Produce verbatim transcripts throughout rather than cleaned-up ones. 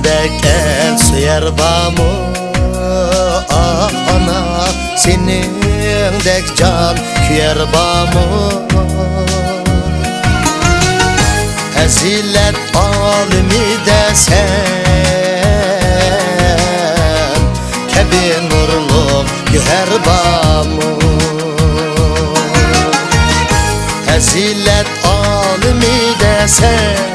ئەل سۆيەر بارمۇ؟ ئاھ ئانا، سېنىڭدەك جان كۆيەر بارمۇ؟ پەزىلەت ئالىمىدە سەن كەبى نۇرلۇق گۆھەر بارمۇ؟ پەزىلەت ئالىمىدە سەن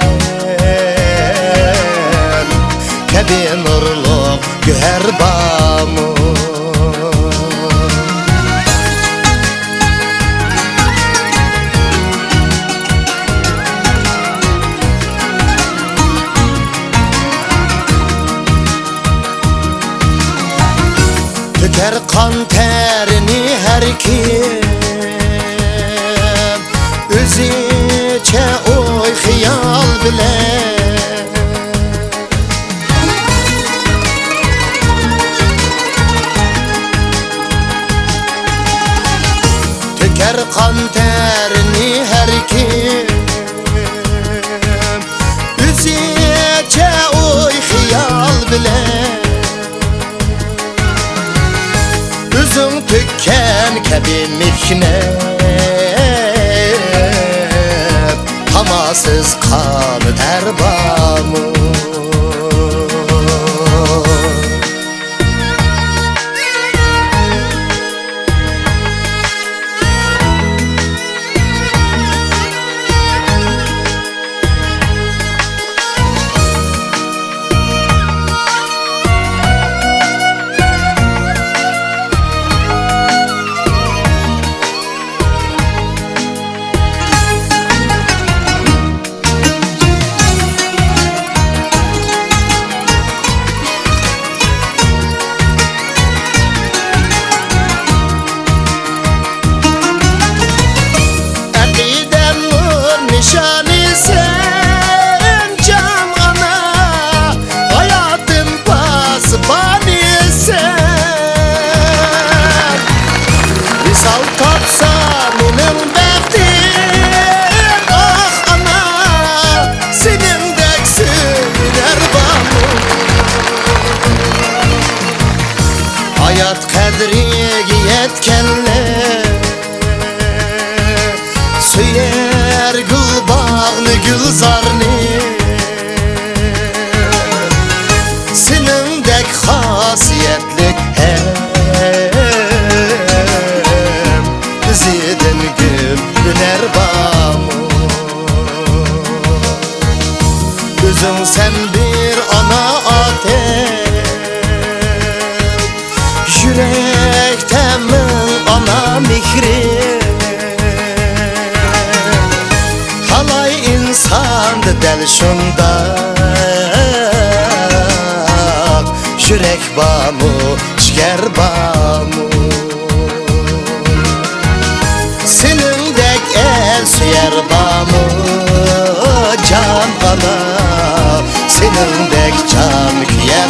كەبى نۇرلۇق گۆھەر بارمۇ؟ تۆكەر قان تەرىنى ھەر كىم، ئۆزىچە ئوي خىيال بىلەن. تۆكەر قان تەرىنى ھەر كىم، ئۆزىچە ئوي خىيال بىلەن. ئۆزۈڭ تۆككەن كەبى مېھنەت، تاماسىز قان تەر بارمۇ؟ ئەقىدەم نۇر نىشانىسەن، جان ئانا، ھاياتىم پاسىبانىسەن. ۋىسال تارتسا مېنىڭ بەختىم، ئاھ ئانا، سېنىڭدەك سۆيۈنەر بارمۇ؟ ھايات قەدرىگە يەتكەنلەر سۆيەر گۈل باغنى، گۈلزارنى. سېنىڭدەك خاسىيەتلىك ھەم ئىزىدىن گۈل ئۈنەر بارمۇ؟ ئۆزۈڭ سەن بىر ئانا ئاتەم، يۈرەكتە مىڭ ئانا مېھرى. تالاي ئىنساندا دەل شۇنداق يۈرەك بارمۇ، جىگەر بارمۇ؟ سېنىڭدەك ئەل سۆيەر بارمۇ، جان ئانا؟ سېنىڭدەك جان كۆيەر